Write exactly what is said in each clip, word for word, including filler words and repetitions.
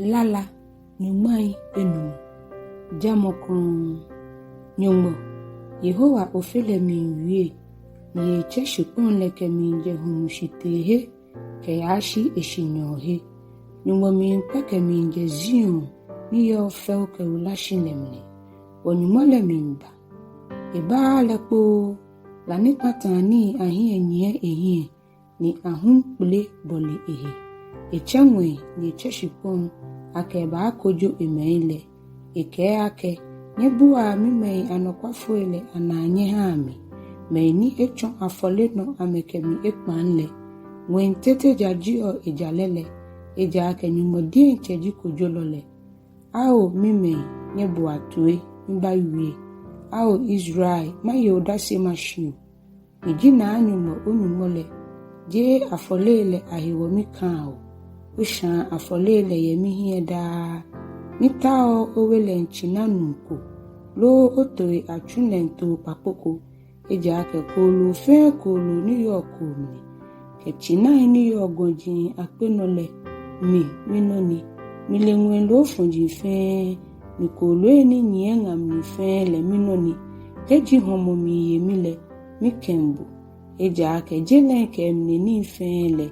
Lala nyɔŋmai enumɔ. Jamɔ krɔŋŋ. Nyɔŋmɔ, Yehowa Ofe lɛ miiwie, ni etsɛ shikpɔŋ lɛ kɛmiijɛ hulu shiteehe kɛyashi eshinyɔɔhe. Nyɔŋmɔ miikpɛ kɛmiijɛ Zion ni yɔɔ fɛo kɛwula shi lɛ mli. Wɔ-Nyɔŋmɔ lɛ miiba. Ebaaa lɛ kpoo, la ni kpataa nii ahiɛ nyiɛ ehiɛ, ni ahum kpele bɔle ehe. Etsɛ ŋwɛi ni etsɛ shikpɔŋ akɛ ebaakojo emɛi lɛ. Ekɛɛ akɛ, nyɛbuaa mimɛi anɔkwafoi lɛ anaa nyɛhaa mi, mɛi ni etsɔ afɔle nɔ amɛkɛ mi ekpaŋ lɛ. Ŋwɛi tete jajeɔ ejalɛ lɛ, ejaakɛ Nyɔŋmɔ diɛŋtsɛ ji kojolɔ lɛ. Ao mimɛi, nyɛboa toi, mibawie. Ao Israel, maye odase mashi o. Miji Naa Nyɔŋmɔ o-Nyɔŋmɔ lɛ, jeee afɔlei lɛ ahewɔ mikaa o. Oshaa afɔlei lɛ yɛ mihiɛ daa. Mitaooo owe lɛŋ tsina nuu ko, loo otoi atsu lɛŋ too kpakpo ko. Ejaakɛ kooloo fɛɛ kooloo ni yɔɔ koo mli, kɛ tsinai ni yɔɔ gɔji akpe nɔ lɛ, mi, minɔ ni. Mile ŋwɛi loofɔji fɛɛ, ni kooloi ni nyiɛ ŋa mli fɛɛ lɛ minɔ ni. Kɛji hɔmɔ miiye mi lɛ, mikɛŋ bo. Ejaakɛ je lɛŋ kɛ emli nii fɛɛ lɛ,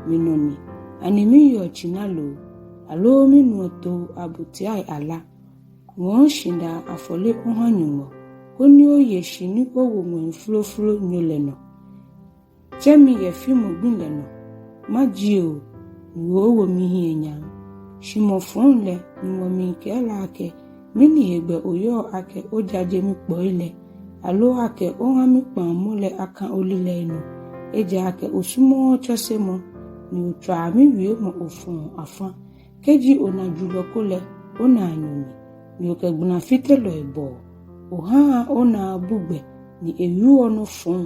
minɔ ni. Ani miyɔɔ tsina loo, aloo minuɔ too abotiai ala? Ŋɔɔ shidaa afɔle oha Nyɔŋmɔ, koni oye shi ni owo ŋwɛi flooflonyo lɛ nɔ. Tsɛ mi yɛ fimɔ gbi lɛ nɔ, majie o, ni ooowo mihiɛ nyam. Shi mɔ fɔŋ lɛ, Nyɔŋmɔ miikɛɛ lɛ akɛ, mɛni hegbɛ oyɔɔ akɛ ojaje mikpɔi lɛ, aloo akɛ oha mikpaŋmɔ lɛ aka olilɛi nɔ? Ejaakɛ osumɔɔɔ tsɔsemɔ, ni otswaa miwiemɔ ofɔɔ afã. Kɛji ona julɔ ko lɛ, onaa nyɔmi, ni okɛ gbalafitelɔi bɔɔ. Ohaa onaa bu gbɛ, ni ewieɔ nɔ fɔŋ,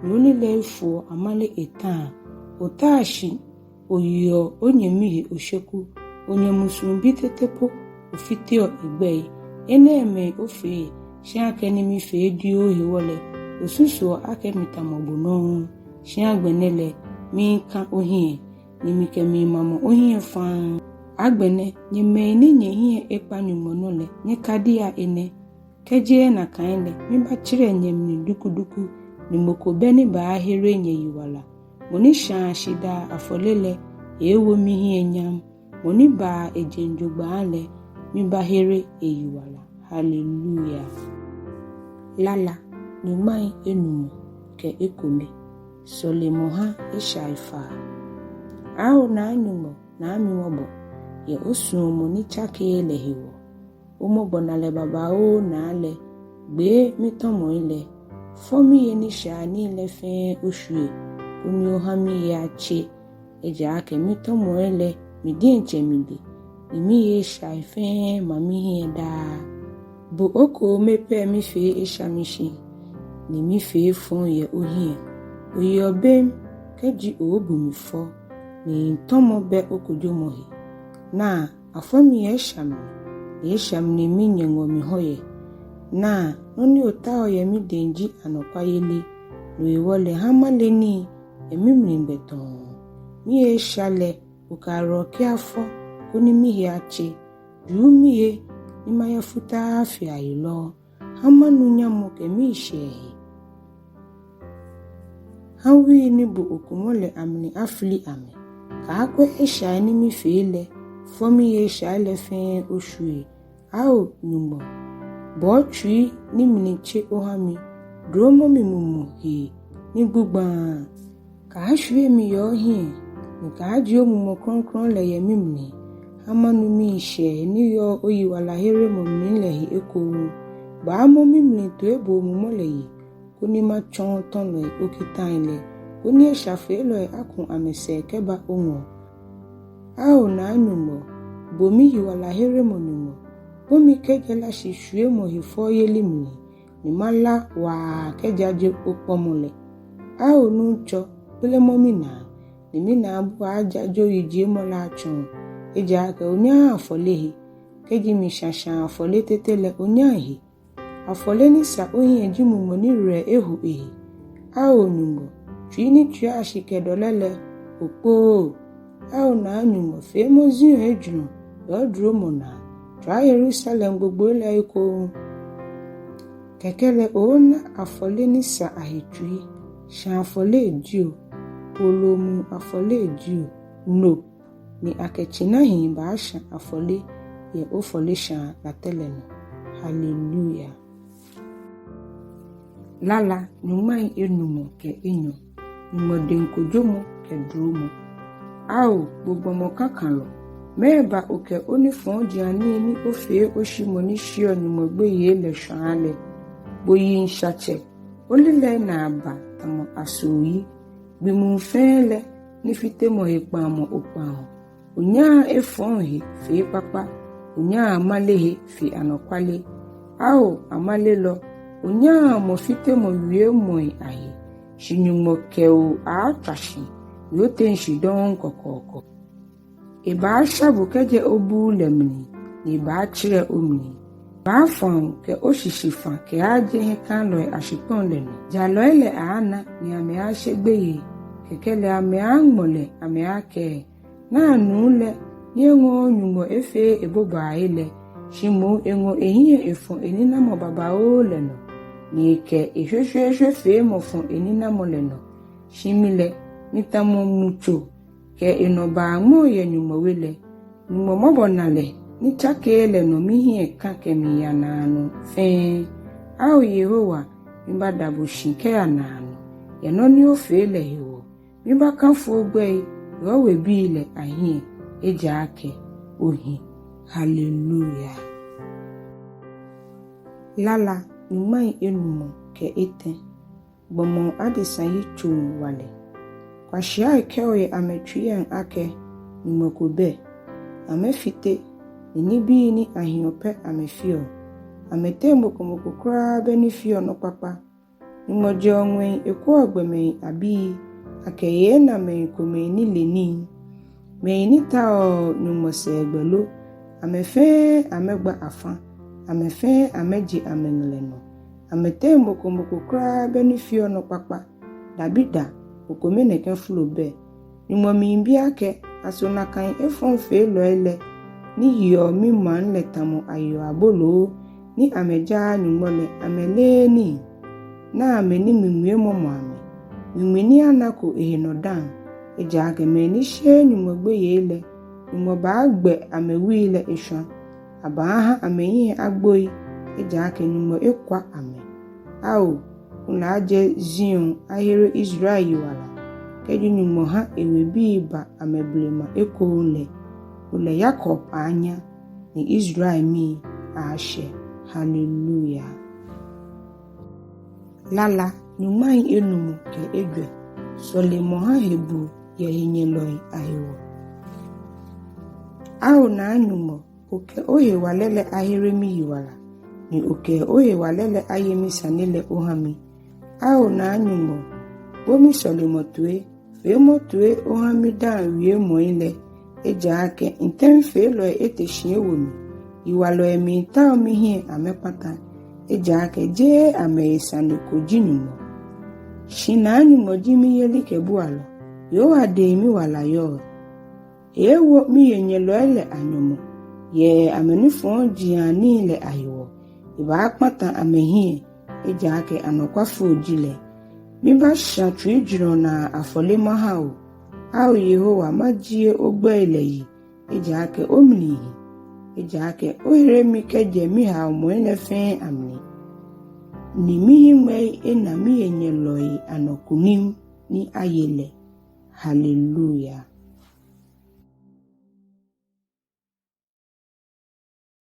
ni olilɛi foɔ amale eta. Otaa shi oyeɔ onyɛmi he osheku, onyɛ musuŋbi tete po ofiteɔ egbɛi. Enɛɛmɛi ofee, shi akɛni mifee dioo hewɔ lɛ, osusuɔ akɛ mitamɔ bo nɔŋŋ. Shi agbɛnɛ lɛ, miika ohiɛ, ni mikɛmiimamɔ ohiɛ faŋŋ. Agbɛnɛ, nyɛ mɛi ni nyɛhiɛ ekpa Nyɔŋmɔ nɔ lɛ, nyɛkadia enɛ. Kɛjeee nakai lɛ, mibatsirɛ nyɛmli dukuduku, ni mɔ ko bɛ ni baahere nyɛyiwala. Mɔ ni shaa shidaa afɔle lɛ, eeewo mihiɛ nyam. Mɔ ni baa ejeŋ jogbaŋŋ lɛ, mibaahere eyiwala. Haleluya. Lala nyɔŋmai enumɔ kɛ ekome. Sɔlemɔ ha eshaifaa. Ao Naa Nyɔŋmɔ, naa mi mɔbɔ, yɛ osuɔmɔ ni tsakeee lɛ hewɔ. Omɔbɔnalɛ babaoo naa lɛ, gbee mitɔmɔi lɛ. Fɔ mihe nishaianii lɛ fɛɛ oshwie, koni oha mihe atse. Ejaakɛ mitɔmɔi lɛ, mi diɛŋtsɛ mile, ni mihe eshai fɛɛ ma mihiɛ daa. Bo okome pɛ mifee esha mishi, ni mifee fɔŋ yɛ ohiɛ. Oyeɔ bem kɛji ooobu mi fɔ, ni tɔmɔ bɛ okojomɔ he. Naa, afɔ mi yɛ esha mli, ni esha mli minyɛ ŋɔ mi hɔ yɛ. Naa, nɔ ni otaoɔ yɛ midɛŋ ji anɔkwayeli. No hewɔ lɛ, ha male nii yɛ mimligbɛ tɔɔ. Mihe esha lɛ, okɛ awerɛho afɔ, koni mihe atse. Juu mihe, ni maya futaa fe ayilɔ. Ha manu nyamɔ kɛ miishɛɛ he. Ha wui ni bo okumɔ lɛ amli afili amɛ. Kaakwɛ eshai ni mifee lɛ, fɔ mihe eshai lɛ fɛɛ oshwie. Ao Nyɔŋmɔ, bɔɔ tsui ni mli tse oha mi, duromɔ mi mumɔ hee ni gbugbaaa. Kaashwie mi yɛ ohiɛ, ni kaajie omumɔ krɔŋkrɔŋ lɛ yɛ mimli. Ha manu miishɛɛ ni yɔɔ oyiwalaheremɔ mli lɛ he ekoŋŋ. Baamɔ mimli toiboo mumɔ lɛ yi, koni matsɔɔ tɔlɔi okitai lɛ, koni eshafeelɔi aku amɛsɛɛ kɛba oŋɔɔ. Ao Naa Nyɔŋmɔ, bo miyiwalaheremɔ Nyɔŋmɔ, kpɔ mi kɛjɛ lashishwiemɔ hefɛoyeli mli, ni mala waa kɛjaje okpɔmɔ lɛ. Ao Nuŋtsɔ, kpelemɔ minaa, ni minaabu aaajaje oyijiemɔ lɛ atsɔɔ. Ejaakɛ onyaaa afɔle he. Kɛji mishashaa afɔle tete lɛ, onyaŋ he. Afɔle ni sa ohiɛ ji mumɔ ni werɛ eho ehe. Ao Nyɔŋmɔ, tsui ni tswiaa shi kɛ dɔlɛ lɛ, okpoo. Ao Naa Nyɔŋmɔ, feemɔ Zion ejurɔ, yɛ oduromɔ naa, tswaa Yerusalem gbogboi lɛ ekoŋŋ. Kɛkɛ lɛ ooona afɔle ni sa ahe tsui, sha afɔle jio, kpolomu afɔle jio, no ni akɛ tsinahii baasha afɔle yɛ ofɔleshaa latɛ lɛ nɔ. Haleluya. Lala nyɔŋmai enumɔ kɛ enyɔ. Nyɔŋmɔ dɛŋ kojomɔ kɛ duromɔ. Ao, bo gbɔmɔ kakalɔ, mɛɛba okɛ onifɔjianii ni ofee oshi mɔ ni sheɔ Nyɔŋmɔ gbeyei lɛ shwaa lɛ? Bo yiŋshatsɛ, olilɛi naa ba tamɔ asooyi. Gbi muu fɛɛ lɛ, nifitemɔ he kpaŋmɔ okpaŋɔ. Onyaa efɔŋ he fe ekpakpa, onyaa amale he fe anɔkwale. Ao, amalelɔ, onyaa mɔfitemɔ wiemɔi ahe, shi Nyɔŋmɔ kɛ bo aaatswa shi, ni oteŋ shi dɔŋŋ kɔkɔɔkɔ. Ebaasha bo kɛjɛ obuu lɛ mli, ni ebaatserɛ omli. Ebaafã bo kɛ oshishifã kɛaaje hiɛkalɔi ashikpɔŋ lɛ nɔ. Jalɔi lɛ aaana, ni amɛaashe gbeyei, kɛkɛ lɛ amɛaaŋmɔ lɛ, amɛaakɛɛ: Naa nuu lɛ ni eŋɔɔɔ Nyɔŋmɔ efeee ebobaahe lɛ, shi moŋ eŋɔ ehiɛ efɔ eninamɔ babaoo lɛ nɔ, ni ekɛ eshweshweeshwefeemɔ fɔ eninamɔ lɛ nɔ. Shi mi lɛ, mitamɔ mutso kɛ enɔbaa ŋmɔ yɛ Nyɔŋmɔ we lɛ. Nyɔŋmɔ mɔbɔnalɛ ni tsakeee lɛ nɔ mihiɛ kã kɛmiiya naanɔ fɛɛ. Ao Yehowa, mibaada bo shi kɛya naanɔ, yɛ nɔ ni ofee lɛ hewɔ. Mibakafo ogbɛi yɛ owebii lɛ ahiɛ, ejaakɛ ohi. Haleluya. Lala nyɔŋmai enumɔ kɛ etɛ. Gbɔmɔ adesa yitsoŋwalɛ. Kwashiai kɛɔ yɛ amɛtsuiiaŋ akɛ: Nyɔŋmɔ ko bɛ. Amɛfite, ni nibii ni ahiɔ pɛ amɛfeɔ. Amɛteŋ mɔ ko mɔ ko kwraa bɛ ni feɔ nɔ kpakpa. Nyɔŋmɔ jɛɔ ŋwɛi ekwɛɔ gbɔmɛi abii, akɛ eeena mɛi komɛi nilee nii. Mɛi ni taoɔ Nyɔŋmɔ sɛɛgbɛ lo, amɛ fɛɛ amɛgba afã, amɛ fɛɛ amɛje amɛŋlɛ nɔ. Amɛteŋ mɔ ko mɔ ko kwraa bɛ ni feɔ nɔ kpakpa, dabida, mɔ kome nɛkɛ folo bɛ. Nyɔŋmɔ miibi akɛ: Aso nakai efɔŋfeelɔi lɛ, ni yeɔ mimaŋ lɛ tamɔ ayeɔ aboloo, ni amɛjaaa Nyɔŋmɔ lɛ, amɛleee nii? Naa amɛ ni ŋmiŋmi emɔmɔ amɛ, ŋmiŋmi ni anako ehe nɔ dã. Ejaakɛ mɛi ni sheee Nyɔŋmɔ gbeyei lɛ, Nyɔŋmɔ baagbɛ amɛwui lɛ eshwa. Abaaha amɛhiɛ agboi, ejaakɛ Nyɔŋmɔ ekwa amɛ. Ao, kulɛ ajɛ Zion ahere Israel yiwala, kɛji Nyɔŋmɔ ha ewebii ba amɛblema ekoŋŋ lɛ, kulɛ Yakob aanya, ni Israel mii aashɛ. Haleluya. Lala nyɔŋmai enumɔ kɛ ejwɛ. Sɔlemɔ ha hebuu yɛ henyɛlɔi ahewɔ. Ao Naa Nyɔŋmɔ, okɛ ohewalɛ lɛ ahere miyiwala, ni okɛ ohewalɛ lɛ aye misane lɛ oha mi. Ao Naa Nyɔŋmɔ, bo misɔlemɔ toi, feemɔ toi oha midaaŋ wiemɔi lɛ, ejaakɛ ŋtɛŋfeelɔi ete shi ewo mi, yiwalɔi miitao mihiɛ amɛkpata, ejaakɛ jeee amɛhe sane ko ji Nyɔŋmɔ. Shi Naa Nyɔŋmɔ ji miyelikɛbualɔ, Yehowa dɛŋ miwala yɔɔ. Eeewo mihenyɛlɔi lɛ anyɔmɔ yɛ amɛnifɔjianii lɛ ahewɔ, ebaakpata amɛhiɛ, ejaakɛ anɔkwafo ji lɛ. Mibaashã tsuijurɔ naa afɔle maha bo. Ao Yehowa, majie ogbɛi lɛ yi, ejaakɛ omli hi, ejaakɛ ohere mi kɛjɛ mihaomɔi lɛ fɛɛ amli, ni mihiŋmɛi ena mihenyɛlɔi anɔ kunim ni aye lɛ. Haleluya.